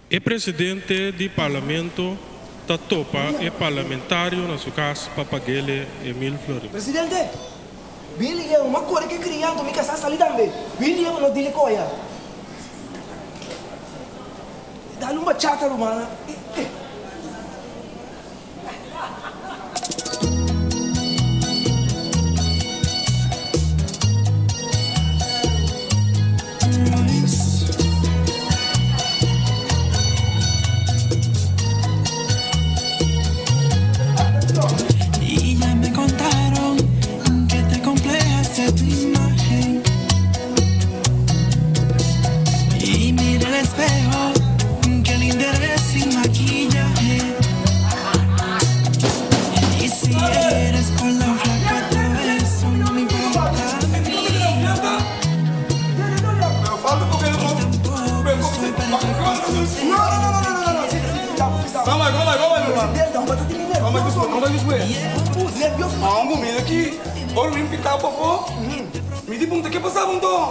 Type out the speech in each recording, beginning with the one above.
E presidente di Parlamento ta topa e parlamentario na su cas pa paguele e mil florin. Presidente, bin liga un a kore ke kria anto mi kasá sali tambe. Bin liga pa nos dile koya. Dale un bachata rumana.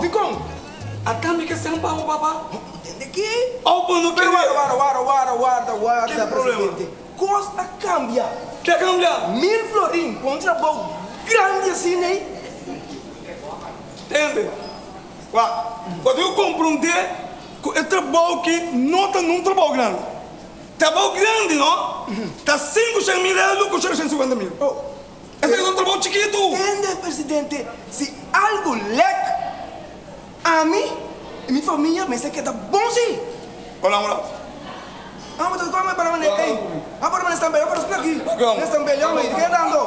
Dikon? Ata mi ke sen pa bo papa. Tende ki? Oh bo no Pero kere. warda, warda, warda, warda, warda, Ke problema? presidente. Kos a kambia. Ke a kambia? Mil florin pa un trabou grandi asina ei. Tende. Wak, bo tin ku komprondé ku e trabou ki no ta nun trabou grandi. Trabou grandi no ta 500 mil euro ku 650 mil. Oh. Esaki ta un trabou chikitu. Tende, presidente, si algu lèk, ami i mi famia mester keda bon si. Hola, hola. Amo ta come para mane, ey, amo para mane stambe, amo para spla aki, mane stambe, amo di ke dando?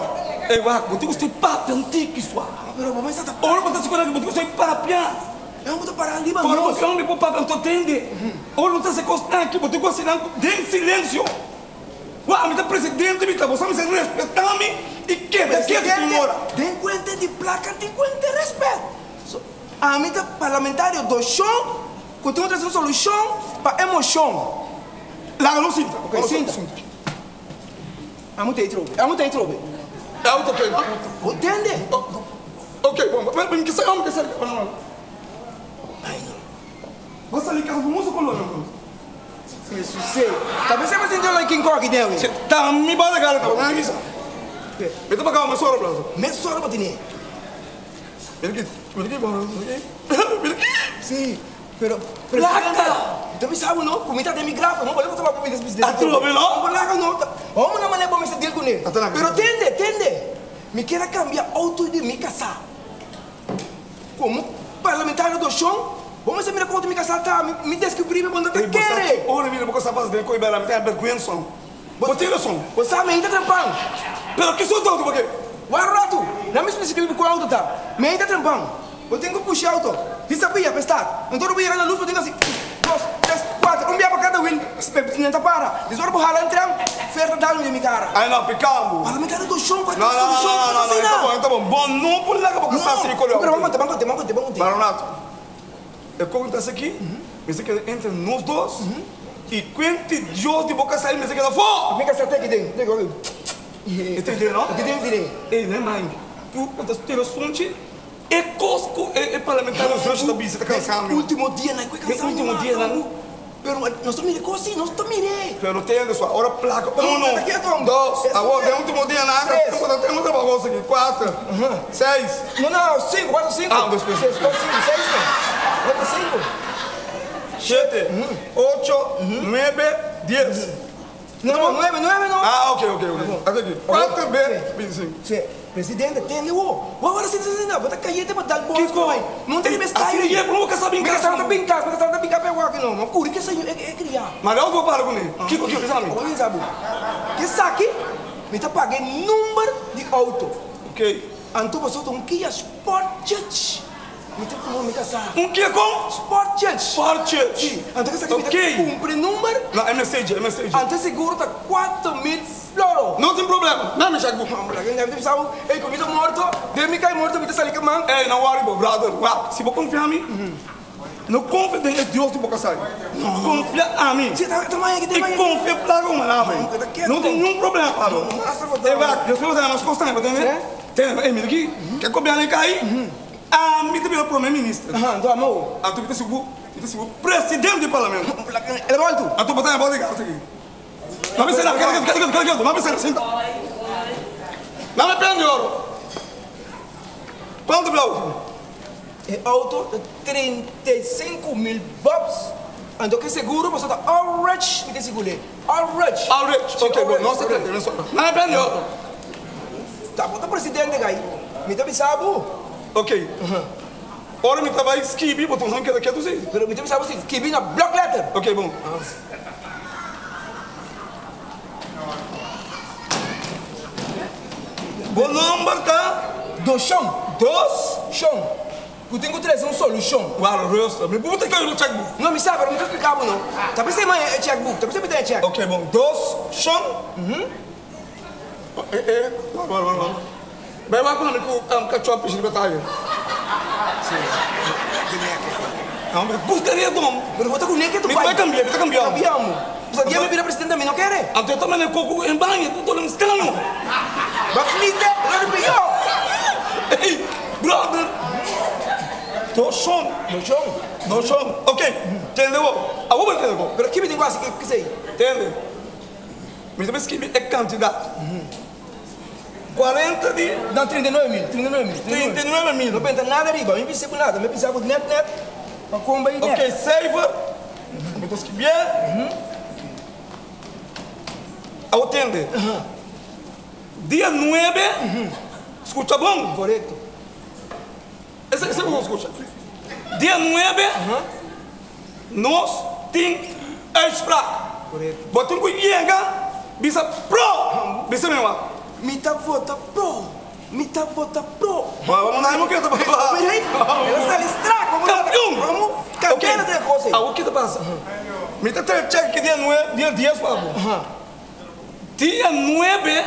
Ey, wak, bo tin ku stoi papia un tiki sua. Pero bo mester ta. Ora bo ta sikola bo tin ku stoi papia. Amo ta para riba Ora bo nos. ta hombre por papia, anto tende. Ora bo ta hasi kos aki, bo tin ku hasi nan den silensio. Wak, ami ta presidente mi ta, bo sa mester respeta mi i keda ketu tin ora. Presidente, den kuenta di plaka tin kuenta respet. So, ami ta parlamentario do shon ku tin un trese un solushon pa e moshon. Laga nos sinta. Ok, sinta. Amo ta ei trobe, amo ta ei trobe. Amo ta ok, no? Bo tende? Ok, bon, mi ke sa, mi ke sa. Ai no. Bo sali kas bo musu koló nan. Jesuse. Ta bisa mi sinti olor king koki den awe. Ta mi bada gala ta nan bisa. Mi ta pagaba mesora plaza. Mesora bo tene. Mira ki, mira ki, mira ki, mira ki. Si, pero presidente. Plaka! Mi ta bisa bo no, ku mi ta den mi graf, no bo ta papia presidente. Atrobe no? No bo laga no. Homo na manera bo mester deal kuné. Pero tende, tende. Mi kier a kambia auto di mi kasá. Komo parlamentario do shon, bo mester mira kote mi kasá ta, mi deskubrí mi bo no ta Ey, bo sa kere. ki ora mira bo kasá pas den koe bera, mi ta haña bèrgwensa. Bo tin rason. Bo sa mi ainda trempan. Pero ki sorto auto bo ke? Wak ratu, na mi spesifiká mi kua auto ta. Mi ainda trempan. Bo tin ku pusha auto. Hisa pia pa e start. Anto ora bo yega na lus bo tin ku hasi un, dos, tres, kuater, un bia pa kada wil, nan ta para. Des ora bo hala un tren, fer ta dal mi den mi kara. Ay no, piká bo. Parlamentario do shon, kua No, ta no, no, solushon no, pa no, no, asina? e ta bon, e ta bon. Bo no por laga bo kasá sin kore No, pero auto. ban konte, ban konte, ban konte, ban konte. Baronato, e kon ta aki, mester keda entre nos dos i kuenti Dios di bo kasá i mester keda afó. Mi kasá ta aki den, den, oke. E ta den, no? Aki den, aki den. Ey, nevermind. Tur ku ta tira sunchi. E kos ku e parlamentario Zush ta bisa ta kansa mi. Den ultimo dianan ku e kansa mi. Den ultimo dianan. Pero nos ta mira e kos si, nos ta mir'é. Pero tende sua, ora plaka uno, dos, awor den ultimo dianan ta ten un trabahoso aki, kuater, seis. No, no, sinku, kuater, sinku. Ah, dos, dos, dos, sinku, seis no. Kuater, sinku. Shete, ocho, nuebe, dies. No, no, nuebe, nuebe no. Ah, ok, ok, ok. Hasta aki. Kuater be bintisinko. Sí. Presidente, tende wo. Wou wou sinta sinta. Bo ta kayente pa dal bos Kiko? ku mai. No ta riba e Asina style. ye, bo ka sa bin Mi kas. ka sa bin kas, mi ka sa bin kas pa e wak no. Ma kuri ke señor e kria. Ma leu bo para kuné. Kiko, kiko, bisa mi. Bo bisa bo. Esaki mi ta paga e number di auto. Ok. Anto boso ta un Kia Sportage. Mi ta kuma mi kasá. Un ke kon? Sportage. Sportage. Si. Anto esaki mi ta Ok. kumpra e number. No, MSG, MSG. Anto e seguro ta 4000 floro. No tin problema. Na mi checkbook. Hombre, laga mi ta bisa bo, ey, ku mi ta morto, den mi kai morto mi ta sali kaman. Ey, no worry bo, brother. Wak, si bo konfia mi, no konfia den e Dios di bo kasá. No, no. Konfia ami. Si, ta ta maña ki, ta I maña ki. konfia plaga un manera. No, ta ketu. No tin niun problema, Pablo. No, no, hasta bo ta. Ey, wak, despues bo ta haña mas kos tambe, bo tende? Tende, ey, mira aki, ke gobièrnu ei kai, ami ta bira prome minister. Aha, anto amo. Anto mi ta sigur. Mi ta sibu presidente di parlamento. El a altu. Anto bo ta na bodyguard aki. No mi sera, keda ketu, keda ketu, keda ketu. No mi sera, sinta. No mi prende oro. Kuantu blou? E auto ta 35.000 bucks. Anto ke seguro pasobra ta all rich mi ta sigur'é. All rich. All rich, ok bo, no se trata, no mi prende oro. Ta bo ta presidente kai. Mi ta bisa bo. Ok. Ora mi ta bai skibi, bo ta un keda ketu si. Pero mi ta bisa bo si, skibi na blok letter. Ok, bon. Bo nomber ta? Doshon. Dos? Shon. Ku tin ku trese un solushon. Wal rustig. Mi buta ke un checkbook. No, mi sa, pero mi ta splika bo no. Ta p'esei mi haña e checkbook. Ta p'esei mi ta haña e check. Ok, bon. Dos shon. E, e, wal, wal, wal, wal. Bai wak mami ku kachó pishi riba tayo. No, mi gustaría dom. Pero bo ta ku neke tu Mi bai. bai kambia, mi ta kambia. Kambia mo. Pasobra dia mi bira presidente mi no kere. Anto ta mane koko en baño, tu tole un straño. Ba flite, lo di pió. Ey, brother. No shon. No shon. No shon. Ok, tende bo. Abo bo tende bo. Pero ki mi tin ku hasi kesei? Tende. Mi ta bai skibi e kantidat. 40 di. No, 39 mil, 39 mil. 39 mil. No penta nada riba, mi bisa ku nada, mi bisa ku net net, pa komba i net. Ok, cijfer, mi ta skibié. Awo tende, dia nuebe, skucha bon. Korekto. Esei esei bo skucha. Dia nuebe, nos tin uitspraak. Korekto. Bo tin ku yega bisa pro, bisa mi wak. Mi ta vota pro, mi ta vota pro. Bo no hemos keda pa. Mira ei, el a sali strak. Kampion! Kampion na tin e kos ei. Awor ke ta pasa? Mi ta trae chèk ki dia nuebe, dia dies pa bo. Dia nuebe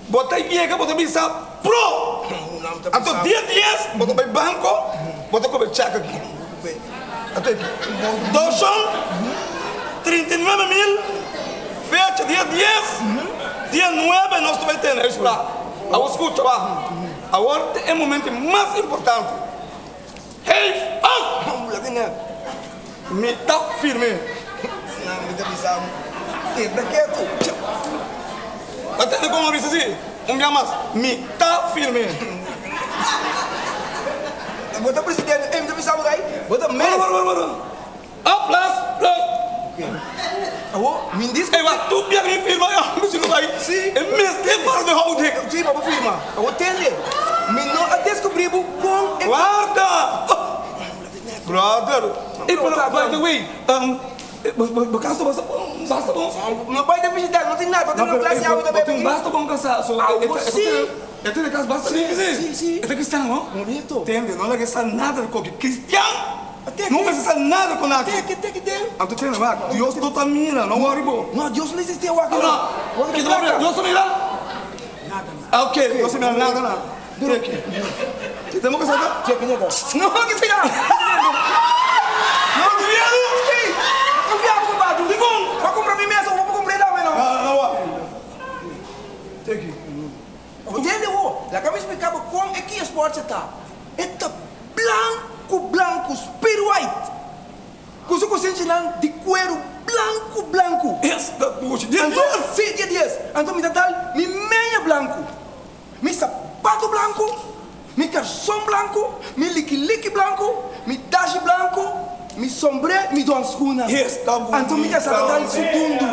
bo ta yega bo ta bisa pro. Anto dia dies bo ta bai banco bo ta kobe chèk aki. Anto aki doshon 39.000 fecha dia dies dia nuebe nos ta bai tene uitspraak. Awor skucha wak awor ta e momento mas importante. Heef op! Mi ta firme. Ta tende kon a bisa si? Un bia mas, Mi ta firme. Wara, wara, wara. Aplas, plas. Ey, wak, tur bia mi firma, e homber si no bai. E mester para de houding. Warda! Brother, ey pero by the way, bo casa basta bon, basta bon. No bay ta visitar, no tin nada, no tin clase awe ta bebe. Bo tin basta bon casa, so Awo si. E ta di cas basta limpio si. Si, si. E ta cristian no? Bonito. Tende, no laga sa nada di koki cristian. No mester sa nada con aki. Teke, teke den. Anto tende wak, Dios no ta mira, no worry bo. No, Dios no existi awak no. No, kita papia, Dios ta mira? Nada, nada. Ok, Dios ta mira nada, nada. Teke. Ki temo ke saka? Teke nada. No, ki saka? No, di miedu? Si. No fiaba ku batu. Dikon? Bo kumpra mi mesa, bo por kumpra e dame no. No, no wak. Teke. Bo tende ho, laga mi splika bo kon e Kia Sportse ta. E ta blanku blanku, speed white, ku su kusinchinan di kueru blanku blanku. Es ta dushi. Dia Anto, dies! si, dia dies. Anto mi ta dal mi meña blanku, mi sapatu blanku, mi karson blanku, mi likiliki blanku, mi dashi blanku, mi sombré, mi dònskuna. Es ta bunita. Anto mi ta sa ta dal su dundu.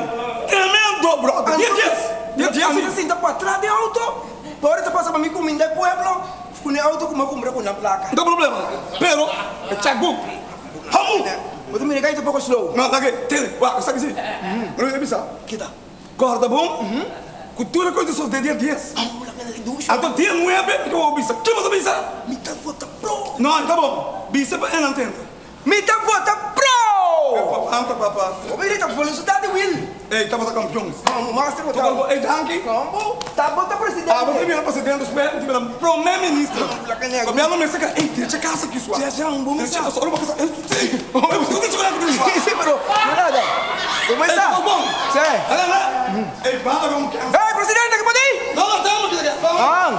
Tremendo, brother! Dia dies! Dia dies, Ami si. ta sinta patras den auto, pa ora ta pasa pa mi kuminda e pueblo, ku ne auto ku mi a kumpra ku nan plaka. No problema, pero e checkbook, hamu! Bo ta mira kai ta poko slow. No, ta ke, tene, wak, esaki si. Pero mi ta bisa, Kita. Kòrda bon, ku tur e kos ta sosodé dia dies. Anto dia nuebe, mi ke wou bisa. Ke bo ta bisa? Mi ta vota pro. No, ta bon. Bisa pa e nan tende. Mi ta vota pro! Anta papa. Bo mira ta velocidad di wiel. Ey tabata campeon. Vamos master bo ta. Ey danki. Combo ta bo ta presidente. Abo ta bira presidente despues mi ta bira prome minister. Gobierno mester ka ey drecha casa aki sua. Drecha un bo mester. Drecha ora bo casa ey si. Si pero no nada. Bo mester. Ey bon. Si. Ey baba un Ey presidente ke bo di? No no tamo kita. Ah.